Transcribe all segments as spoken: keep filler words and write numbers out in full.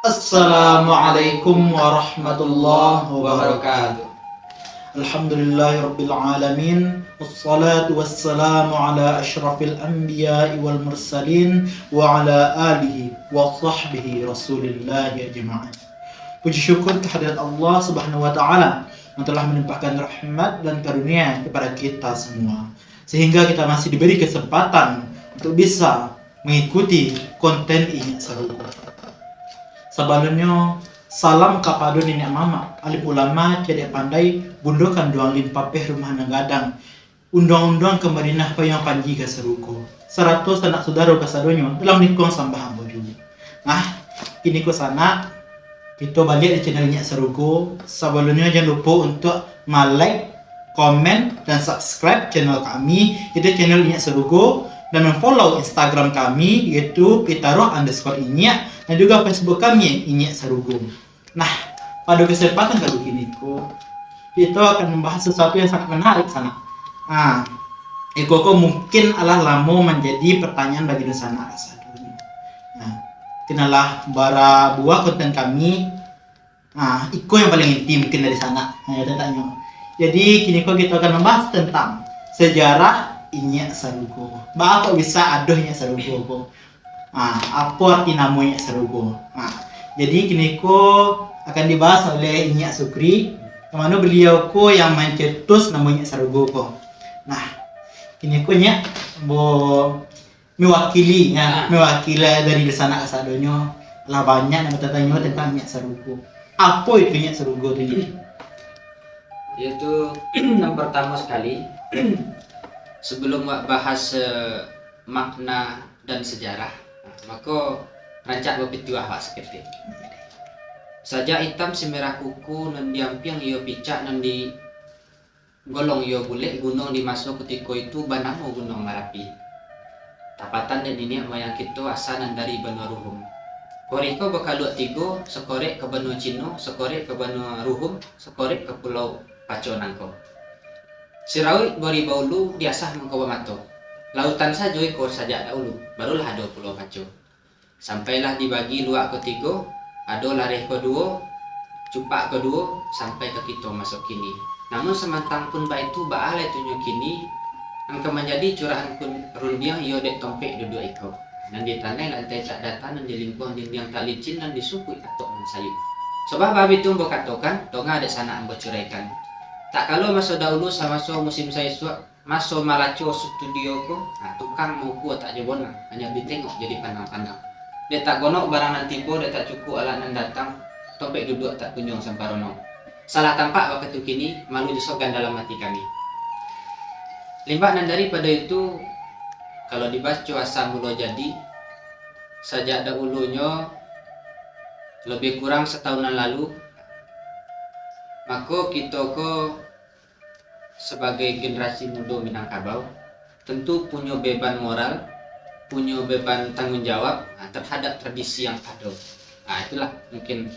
Assalamualaikum warahmatullahi wabarakatuh. Alhamdulillahirabbil alamin. Wassalatu wassalamu ala asyrafil anbiya'i wal mursalin wa ala alihi wa sahbihi rasulillahi ajma'in. Puji syukur kehadirat Allah Subhanahu wa taala yang telah melimpahkan rahmat dan karunia kepada kita semua, sehingga kita masih diberi kesempatan untuk bisa mengikuti konten Inyiak Sarugo. Sabalumnyo, salam kapado niniak mamak, alim ulama, cadiak pandai, bundo kanduang limpapeh rumah nan gadang, unduang-unduang ka Madinah, payuang panji ka sarugo, sarato sanak sudaro kasadonyo dalam lingkuang sambah ambo juo. Nah, kini ko sanak, kito baliak di channel Inyiak Sarugo. Sabalumnyo, jan lupo untuak ma-like, komen, dan subscribe channel kami, yaitu channel Inyiak Sarugo, dan follow Instagram kami, yaitu pitaruh underscore inyiak, dan juga Facebook kami, Inyiak Sarugo. Nah, pado kesempatan kali kini ko, kito akan mambahas sasuatu yang sangat menarik sanak. Nah, iko ko mungkin alah lamo manjadi pertanyaan bagi dunsanak kasadonyo. Nah, mungkin alah bara buah konten kami, nah, iko yang paling inti mungkin dari sanak. Nah, yo, tanyo. Jadi, kini ko kito akan mambahas tentang sejarah Inyiak Sarugo. Baa kok bisa ado Inyiak Sarugo ko? Ah, apo arti namo Inyiak Sarugo? Ah, jadi, kini ko akan dibahas oleh Inyiak Sukri, yang mano beliau ko yang mancetus namo Inyiak Sarugo ko. Nah, kini ko Inyiak bo-, mewakili, ya, Ah. mewakili dari dunsanak kasadonyo. Lah banyak nan batanyo tentang Inyiak Sarugo. Apo itu Inyiak Sarugo tu, Inyiak? Yaitu, yang pertama sekali, sebelum awak bahas, eh, makna dan sejarah, mako rancak bapituah awak saketek. Sajak itam si merah kuku, nan di ampiang iyo picak, nan di golong iyo bulek, gunuang di maso kutiko itu banamo Gunuang Marapi. Tapatan dek niniak moyang kito asa nan dari banua Ruhum. Koriko bakaluak tigo, sakorek ka banua Cino, sakorek ka banua Ruhum, sakorek ka Pulau Paco nangko. Sirauik bari baulu, diasah mangko bamato. Lautan sajo iko sajak daulu, barulah ado Pulau Paco. Sampailah dibagi luak ko tigo, ado lareh ko duo, cupak ko duo, sampai ka kito maso kini. Namun samantang pun baitu, baa lai tunyo kini, nan ka manjadi curahan kun-, rundiang iyo dek tompek duduak iko. Nan di tanai lantai cak data, nan di lingkuang dindiang tak licin, nan di sukuik atok nan sayuik. Sobab baitu ambo katokan, tongah dek sanak ambo curaikan. Tak kalo maso daulu, samaso musim saisuak, maso malaco studio ko, nah, tukang maukua tak jo bonang, hanyo ditengok jo dipandang-pandang. Dek tak gonok barang nan tibo, dek tak cukuik alat nan datang, tompek duduak tak kunjuang samparono. Salah tampak wakatu kini, malu jo sogan dalam ati kami. Limbak nan daripado itu, kalau dibaco asa mulo jadi, sajak daulunyo, labiah kurang satahun nan lalu, mako kito ko sabagai generasi mudo Minangkabau, tentu punyo beban moral, punyo beban tanggung jawab, nah, terhadap tradisi yang ado. Nah, itulah mungkin,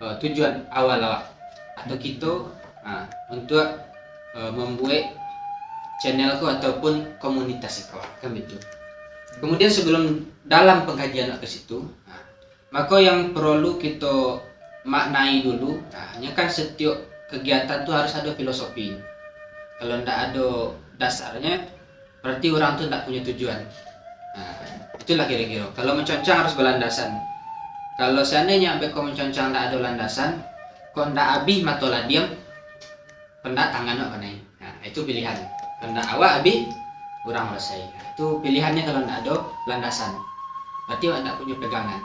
eh, tujuan awal awak atau kito, nah, untuak, eh, mambuek channel ko ataupun komunitas ko, kan baitu. Kemudian sebelum dalam pengkajian awak ka situ, nah, mako yang perlu kito maknai dulu, nah, nyo kan setiok kegiatan tu harus ado filosofi. Kalau ndak ado dasarnyo, berarti urang tu ndak punyo tujuan. Nah, itulah kiro-kiro. Kalau manconcang harus balandasan. Kalau seandainyo beko manconcang ndak ado landasan, kok ndak abih mato ladiang, kok ndak tangan awak kanai. Nah, itu pilihan. Kok ndak awak abih, urang rasai. Nah, itu pilihannyo kalau ndak ado landasan. Berarti awak ndak punyo pegangan.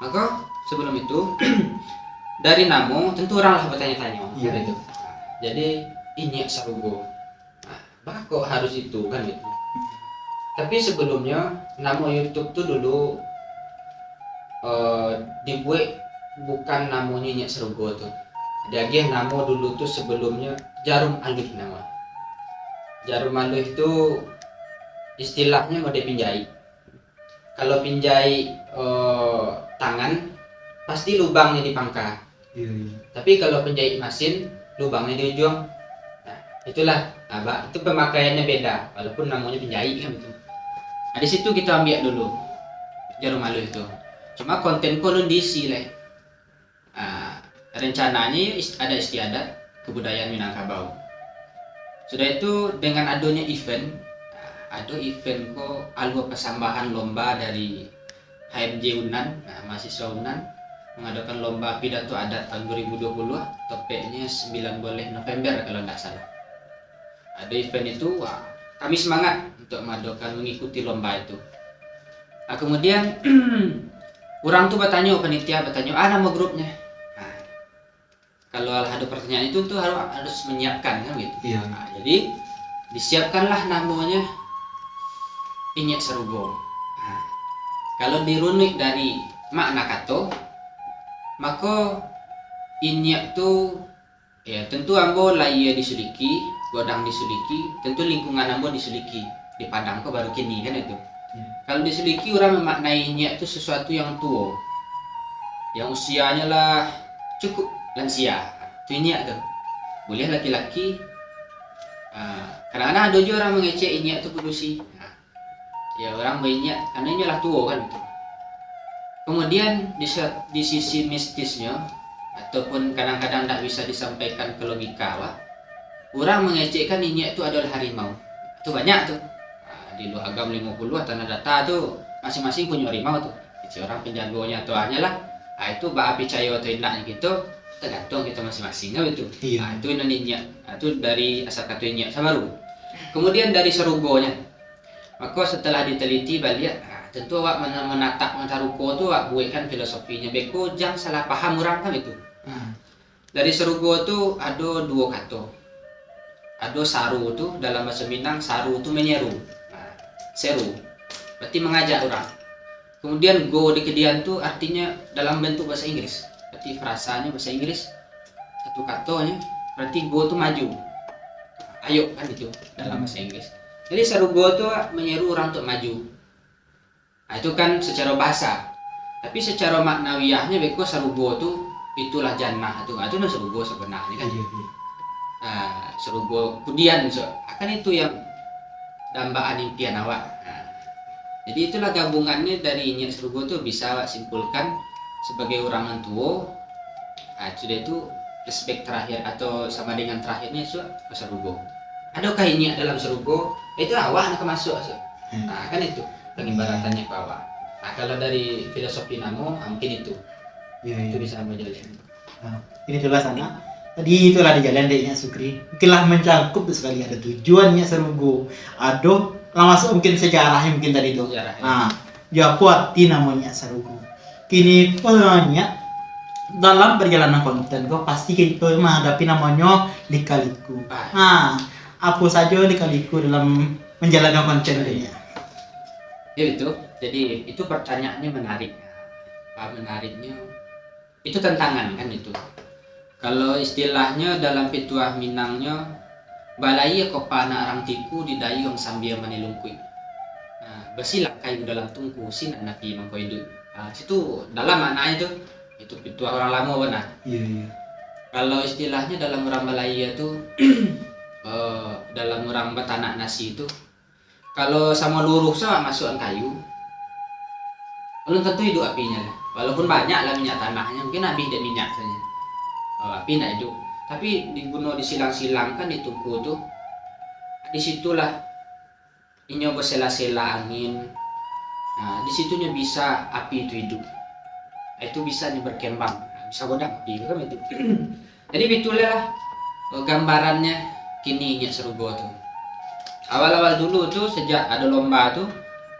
Maka, sebelum itu, dari namo, tentu urang lah batanyo-tanyo, Iya. kan itu. Jadi, Inyiak Sarugo. Nah, baa kok harus itu, kan gitu. Tapi sebelumnyo, namo YouTube tu dulu, eh, dibuek bukan namonyo Inyiak Sarugo tu. Diagiah namo dulu tu sebelumnyo Jarum Aluih namo. Jarum Aluih tu istilahnyo model pinjaik. Kalau pinjaik, eh, tangan, pasti lubangnyo di pangka. Iya, iya. Tapi kalau penjahit masin, lubangnyo di ujuang. Nah, itulah, nah, ba-, itu pemakaiannya beda, walaupun namonyo penjahit kan itu. Nah, di situ kito ambiak dulu Jarum Aluih tu. Cuma konten ko alun diisi lai. Rencananyo is-, adat istiadat kebudayaan Minangkabau. Sudah itu, dengan adonyo event, ado event ko alua pasambahan lomba dari H M J Unan, nah, mahasiswa Unan, mangadokan lomba pidato adat tahun dua ribu dua puluh, tepatnyo sembilan belas November kalau ndak salah. Ado event itu, wah, kami semangat untuk mangadokan, mengikuti lomba itu. Nah, kemudian, urang tu batanyo, panitia batanyo, "Ah, namo grupnyo?" Nah, kalau lah ado pertanyaan itu, tu harus, harus menyiapkan, kan begitu? Iya. Nah, jadi, disiapkanlah namonyo Inyiak Sarugo. Nah, kalau dirunuik dari makna kato, mako, inyiak tu, ya, tentu ambo lahia di Suliki, godang di Suliki, tentu lingkungan ambo di Suliki, di Padang ko baru kini, kan itu. Iya. Kalau di Suliki, urang memaknai inyiak tu sesuatu yang tuo, yang usianyo lah cukup lansia, tu inyiak tu. Buliah laki-laki, ah, kadang-kadang ado juo urang mangecek inyiak tu padusi. Nah, ya, urang bainyiak, karano inyo lah tuo, kan, gitu. Kemudian, di sa-, di sisi mistisnyo, ataupun kadang-kadang ndak bisa disampaikan ke logika, wak, urang mangecekkan inyiak tu adalah harimau. Tu banyak tu. Ah, di Luagam limo puluah, Tanah Data tu, masing-masing punyo harimau tu. Kecek urang penjagonyo atau hanyo lah. Ah, itu baa picayo atau indaknyo kito, tergantung kito masing-masing, kan, gitu. Iya. Ah, itu nan inyiak. Ah, itu dari asal kato inyiak, sabaru. Kemudian dari sarugonyo. Mako, setelah diteliti baliak, ah, tentu awak mana-, manatap mata ruko tu, awak buekkan filosofinyo. Beko jan salah paham urang, kan, itu. Hmm. Dari sarugo tu ado duo kato. Ado saru tu, dalam bahaso Minang, saru tu manyeru. Nah, seru. Berarti mangajak urang. Kemudian go di kedian tu artinyo dalam bentuk bahasa Inggris. Berarti frasanyo bahasa Inggris. Satu katonyo, berarti go tu maju. Ayo, kan itu dalam bahasa Inggris. Jadi sarugo tu manyeru urang untuk maju. Nah, itu kan secara bahasa. Tapi secara maknawiahnyo beko sarugo tu itulah jannah tu. Ah, itu nan sarugo sabananyo kan. Iya, iya. Ah, sarugo kudian, so, akan itu yang dambaan impian awak. Nah, jadi itulah gabungannyo dari inyiak sarugo tu bisa awak simpulkan sebagai urang nan tuo. Ah, sudah itu flashback terakhir atau sama dengan terakhirnyo, so, ke sarugo. Adokah inyiak dalam sarugo? Itu awak nak ka masuak, so. Hmm. Ah, kan itu pengibaratannyo ke awak. Nah, kalau dari filosofi namo, ah, mungkin itu. Iya, iya. Itu bisa menjelaskan. Nah, ini jelas, anak. Tadi itulah dijalan dek Inyiak Sukri. Mungkinlah mencakup sekali, ada tujuan Inyiak Sarugo. Ado, lah masuk mungkin sejarahnya mungkin tadi tu. Sejarahnya. Nah, jo apo arti namo Inyiak Sarugo. Kini banyak dalam perjalanan konten ko pasti kito menghadapi namonyo lika-liku. Ah. Nah, apo sajo lika-liku dalam menjalankan konten ko, Nyiak? Ya, itu. Jadi, itu pertanyaannyo menarik. Ah, menariknyo, itu tantangan, kan, itu. Kalau istilahnyo dalam pituah Minangnyo, balayia ko panak rang tiku di dayuang sambia manilungkuik. Nah, basilang kayu dalam tungku, sinan api mangko iduik. Ah, situ dalam maknanyo tu. Itu pituah urang lamo bana. Iya, iya. Kalau istilahnyo dalam urang balayia tu, eh, dalam urang batanak nasi tu, kalau samo luruih sajo masuakan kayu, belum tentu iduik apinyo lah. Walaupun banyak lah minyak tanahnyo, mungkin habih dek minyak sajo. Kalau api ndak iduik. Tapi diguno disilang-silangkan di tungku tu, di situlah inyo basela-sela angin. Nah, di situnyo bisa api tu iduik. Itu bisa nyo berkembang. Nah, bisa godang api tu kan itu. Jadi, bitulah, eh, gambarannyo kini Inyiak Sarugo tu. Awal-awal dulu tu, sajak ado lomba tu,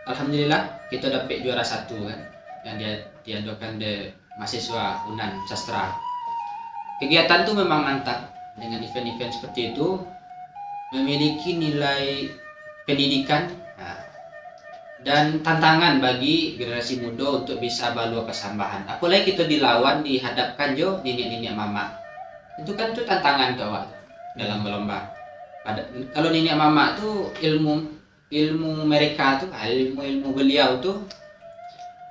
alhamdulillah, kito dapek juara satu kan, yang dia diadokan dek mahasiswa Unan Sastra. Kegiatan tu memang mantap, dengan event-event seperti itu, memiliki nilai pendidikan, nah, dan tantangan bagi generasi mudo untuk bisa balua pasambahan. Apolai kito dilawan, dihadapkan jo niniak-niniak mamak. Itu kan tu tantangan tu awak dalam balomba. Pada, kalau niniak mamak tu ilmu, ilmu mereka tu, ah, ilmu-ilmu beliau tu,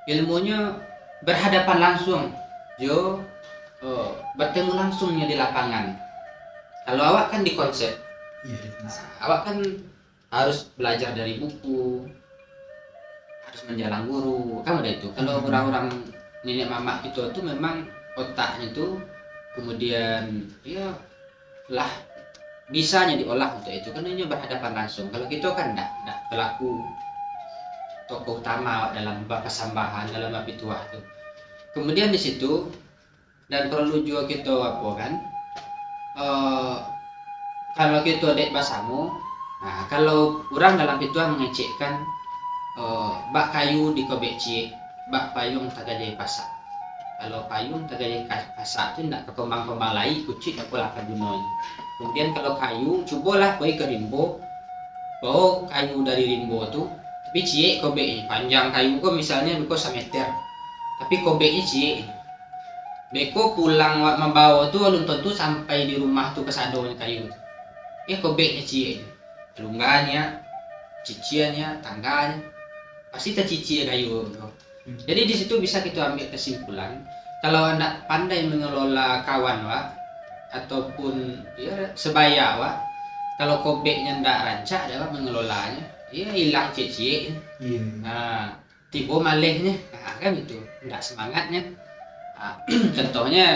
ilmunyo berhadapan langsung jo, eh, bertemu langsung nyo di lapangan. Kalau awak kan di konsep. Iya, di konsep. Awak kan harus belajar dari buku, harus manjalang guru, kan udah itu. Kalau Hmm. urang-urang niniak mamak kito tu memang otaknyo tu Kemudian, ya, lah, bisanya diolah untuk itu, karena inyo berhadapan langsung. Kalau kito kan ndak, ndak balaku tokoh utama awak dalam bapasambahan, dalam bapituah tu. Kemudian di situ, dan perlu juo kito apo kan, eh, kalau kito dek basamo, nah, kalau urang dalam pituah mangecekkan, eh, bak kayu dikobek ciek, bak payuang tagajai pasak. Kalau payuang tagajai ka-, pasak tu ndak ka kombang-kombang lai, kucuik apo lah ka gunonyo. Kemudian kalau kayu, cubolah pai ka rimbo, bao kayu dari rimbo tu, tapi ciek kobeknyo, panjang kayu ko misalnyo beko sameter, tapi kobeknyo ciek. Beko pulang awak mambao tu, alun tantu sampai di rumah tu kasadonyo kayu tu. Eh, kobeknyo ciek je. Lungganyo, cicianyo, tangganyo, pasti tacicia kayu tu. Hmm. Jadi di situ bisa kito ambiak kesimpulan, kalau ndak pandai mangelola kawan awak, ataupun, ya, sebaya awak, kalau kobeknyo ndak rancak dek awak mangelolanyo, ya, ilang ciek-ciek. Iya. Nah, tibo malehnyo, nah, kan itu, ndak semangatnyo. Nah, contohnyo,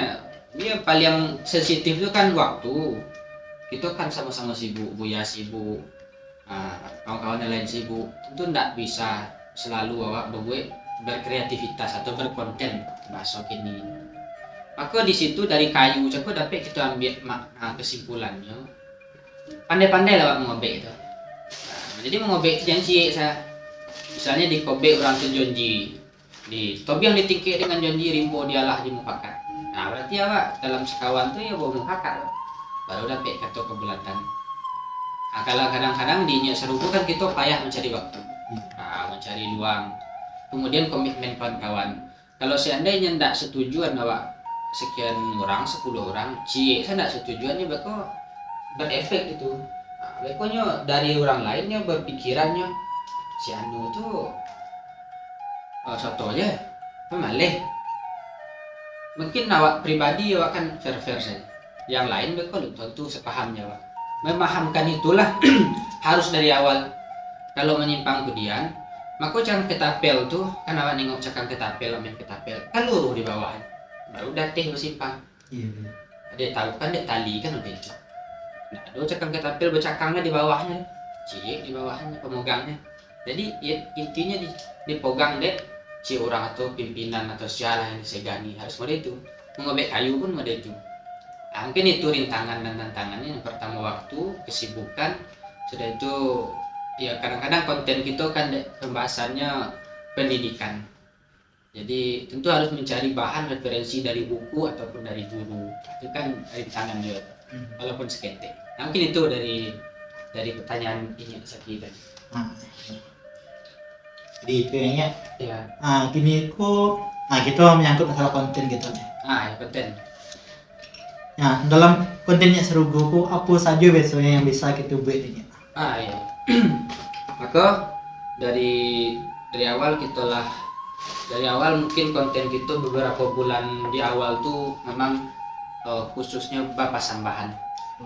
ya, paling sensitif tu kan waktu. Kito kan samo-samo sibuk, Buya sibuk, ah, kawan-kawan yang lain sibuk, tentu ndak bisa selalu awak berbuat, berkreativitas atau berkonten, bahaso kini. Mako di situ dari kayu cako dapek kito ambiak makna kesimpulannyo, pandai-pandai lah awak mangobek tu. Nah, jadi mangobek tu jan ciek sa. Misalnyo dikobek urang tu janji, di tobiang ditingkek dengan janji, rimbo dialah di mufakat. Nah, berarti awak dalam sakawan tu yo bamufakat lah. Baru dapek kato kabulatan. Nah, kalau kadang-kadang di inyiak sarugo kan kito payah mancari waktu. Hmm. Nah, mancari luang. Kemudian komitmen kawan-kawan. Kalau seandainyo ndak setujuan awak sekian urang, sepuluh urang, ciek sa ndak setujuannyo, beko berefek itu. Nah, bekonyo dari urang lain nyo bapikirannyo, si anu tu, oh, soto je, mamaleh. Mungkin awak pribadi, awak kan fair-fair saja. Yang lain beko alun tantu sepaham jo awak. Memahamkan itulah harus dari awal. Kalau manyimpang kudian, mako cakang ketapel tu, kan awak nengok cakang ketapel, main ketapel, kan luruih di bawah. Baru dateh basimpang. Iya, iya. Ado tahu kan dek tali kan ado itu. Nah, ado cakang ketapel bacakang lah di bawahnyo. Ciek di bawahnyo, pemegangnyo. Jadi, i-, intinyo di, dipogang dek si urang atau pimpinan atau sialah yang disegani, harus model itu. Mangobek kayu pun model itu. Ah, mungkin itu rintangan dan tantangannya. Yang pertama waktu, kesibukan, sudah itu, ya, kadang-kadang konten kito kan dek pembahasannya pendidikan. Jadi, tentu harus mencari bahan referensi dari buku ataupun dari guru. Itu kan rintangan juga, hmm, walaupun seketek. Nah, mungkin itu dari, dari pertanyaan ini, Saki, tadi. Ah. Jadi, itu yang ya. Ya. Ah, kini ko, ah, kito menyangkut masalah konten gitu nih. Ah, ya, konten. Nah, dalam konten Nyiak Sarugo ko, apo sajo biasonyo yang bisa kito buek di Nyiak? Ah, iya. Mako, dari, dari awal kito lah, dari awal mungkin konten kito beberapo bulan di awal tu memang, eh, khususnyo bapasambahan,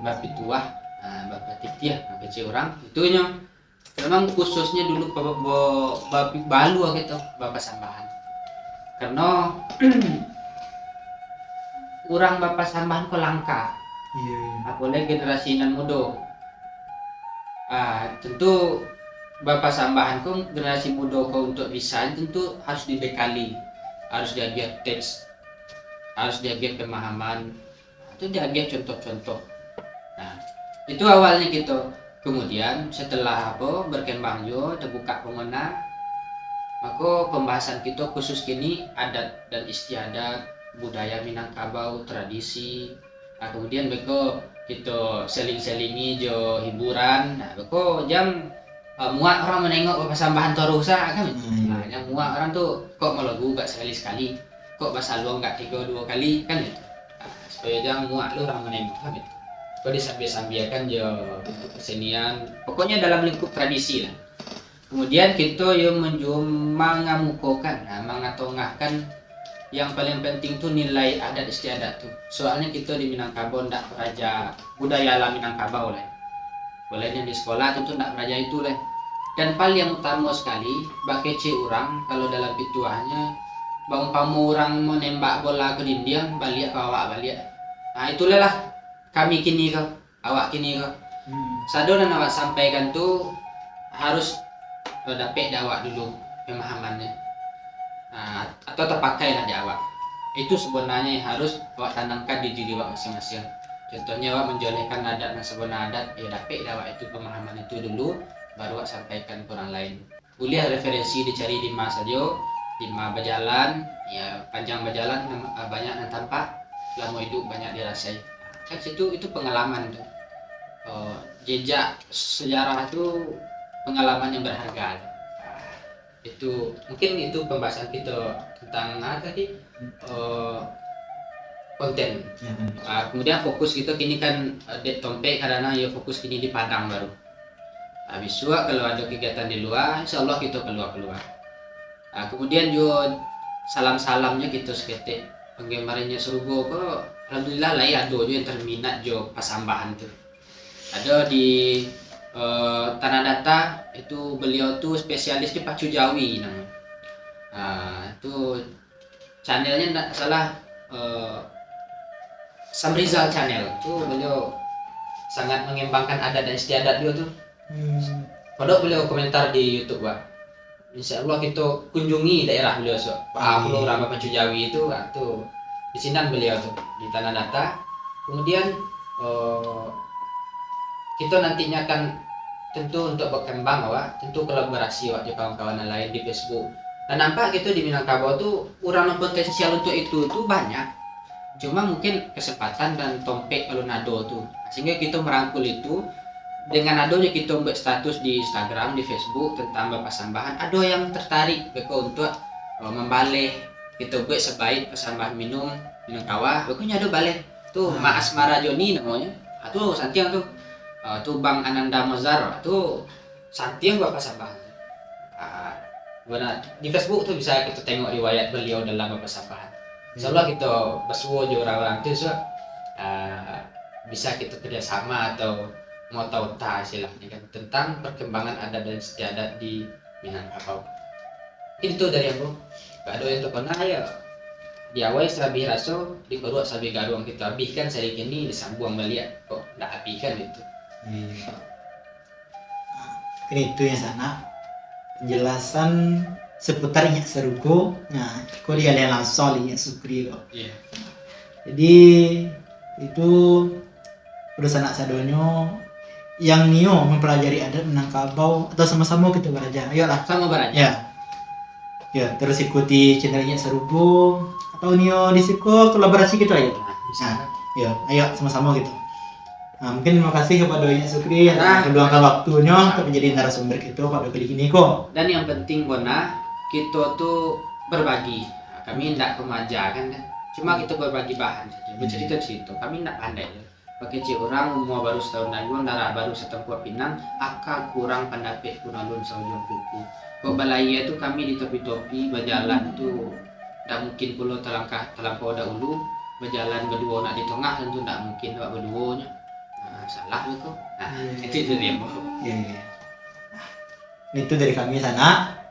bapituah, ah, bapatitiah, bapacik urang, itunyo memang khususnyo dulu ba-, ba-, ba-, balua kito bapasambahan. Karano urang bapasambahan ko langka. Iya, iya. Apolai generasi nan mudo. Ah, tentu bapasambahan ko, generasi mudo ko untuak bisa, tentu harus dibekali, harus diagiah teks, harus diagiah pemahaman, itu diagiah contoh-contoh. Nah, itu awalnyo kito. Kemudian, setelah apo, berkembang juo, tabukak pamana, mako pambahasan kito khusus kini adat dan istiadat, budaya Minangkabau, tradisi. Nah, kemudian beko kito seling-selingi jo hiburan. Nah, beko jam, ah, muak urang manengok bapasambahan taruih sa, kan? Hmm, iya. Nah, jam muak urang tu, kok malogu gak sakali-sakali, kok basaluang gak tigo duo kali, kan gitu. Nah, supayo jang muak lo urang manengok, kan gitu. Kok disambia-sambiakan jo kesenian, pokoknyo dalam lingkup tradisi lah. Kemudian kito yo menju-, mangamukokan, nah, mangatongahkan yang paling penting tu nilai adat istiadat tu. Soalnyo kito di Minangkabau ndak baraja budaya lah Minangkabau lah. Boleh di sekolah tu, tu ndak baraja itu lah. Dan paling utamo sakali, bakecek urang kalau dalam pituahnyo, baumpamo urang manembak bola ka dindiang, baliak ka awak baliak. Ah, itulah lah kami kini ko, awak kini ko. Hmm. Sado nan awak sampaikan tu harus, eh, dapek dek awak dulu pemahamannyo. Ah, atau tapakai lah dek awak. Itu sebenarnya yang harus awak tanamkan di diri awak masing-masing. Contohnya awak manjolehkan adat nan sabana adat, ya dapek dek awak itu pemahaman itu dulu, baru awak sampaikan ka urang lain. Buliah referensi dicari di ma sajo, di ma bajalan, ya, panjang bajalan, nam-, ah, banyak nan tampak, lamo iduik banyak dirasai. Kan situ, itu pengalaman tu. Eh, jejak sejarah tu pengalaman yang berharga. Ah, itu, mungkin itu pembahasan kita tentang apa tadi? Eh, konten. Ya, kan. Ah, kemudian fokus kita kini kan, eh, dek Tompek kadang-kadang ya fokus kini di Padang baru. Ah, bisuak kalau ada kegiatan di luar, insya Allah kita keluar-keluar. Ah, kemudian juga salam-salamnya kita seketek. Penggemar Inyiak Sarugo ko, alhamdulillah lai ado juga yang terminat jo pasambahan tu. Ada di, eh, Tanah Data, itu beliau tu spesialis di pacu jawi namanya. Ah, tu channelnya ndak salah, eh, Samrizal Channel. Tu beliau sangat mengembangkan adat dan istiadat juga tu. Hmm. Kodok beliau komentar di YouTube, Pak. Insya Allah kita kunjungi daerah beliau, so. Pak, ah, pulo urang bapacu jawi tu, ah, tu. Di sinan beliau tu, di Tanah Data. Kemudian, eh, kita nantinya akan tentu untuk berkembang, awak, tentu kolaborasi, awak, jo kawan-kawan yang lain di Facebook. Dan nampak gitu di Minangkabau tu, urang yang potensial untuk itu tu banyak. Cuma mungkin kesempatan dan Tompek kalau nado tu. Sehingga kita merangkul itu, dengan adonyo kita buat status di Instagram, di Facebook tentang bapasambahan, ado yang tertarik beko untuk, eh, mambaleh. Kita buat sabaik pasambahan minum, minum kawah, beko nyo ado baleh. Tu, ah, Mak Asmara Joni namonyo. Ah, tu santiang tu. Ah, tu Bang Ananda Mozar, tu santiang bapasambahan. Ah, bana, di Facebook tu bisa kita tengok riwayat beliau dalam bapasambahan. Insya Allah kita basuo jo urang-urang tu, so, ah, bisa kita kerjasama atau mau tahu ta istilahnya kan, tentang perkembangan adat dan istiadat di Minangkabau. Mungkin itu dari ambo. Kalau ado yang terpana, ya, di awai sarabih raso, di paruak sarabih garuang, kita abihkan sari kini, disambuang baliak. Kok ndak abih kan itu? Iya. Mungkin itu yang sanak. Penjelasan seputar Inyiak Sarugo. Nah, iko dialiah langsung oleh Inyiak Sukri ko. Iya. Jadi, itu pado sanak sadonyo yang nio mempelajari adat Minangkabau atau samo-samo kito baraja. Ayolah. Samo baraja. Ya. Ya, terus ikuti channel Inyiak Sarugo atau nio di siko kolaborasi kito ayo. Nah, bisa. Nah, ya, ayo samo-samo kito. Nah, mungkin terima kasih kepada Inyiak Sukri yang telah meluangkan waktunyo untuk menjadi narasumber kito pada kali ini ko. Dan yang penting, Bona, kito tu berbagi. Kami ndak pemaja kan, kan. Cuma kito berbagi bahan saja, bercerita-cerita. Kami ndak pandai. Bakecek urang umua baru satahun dayuang, darah baru satampuak pinang, aka kurang pandapek pun alun saujuang kuku. Kok balayia tu kami di topi-topi, bajalan tu ndak mungkin pulo talangkah talampau dahulu, bajalan baduo nak di tongah, tantu ndak mungkin awak baduonyo. Nah, salah tu ko. Nah, itu, itu dia, Bo. Iya, iya. Nah, itu dari kami sanak.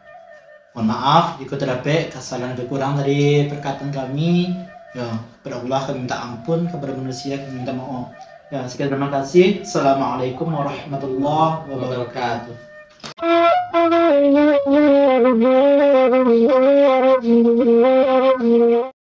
Mohon maaf, jika terdapat kesalahan atau kurang dari perkataan kami, ya, kepada Allah kami minta ampun, kepada manusia kami minta maaf. Ya, sekian, terima kasih. Assalamualaikum warahmatullahi wabarakatuh.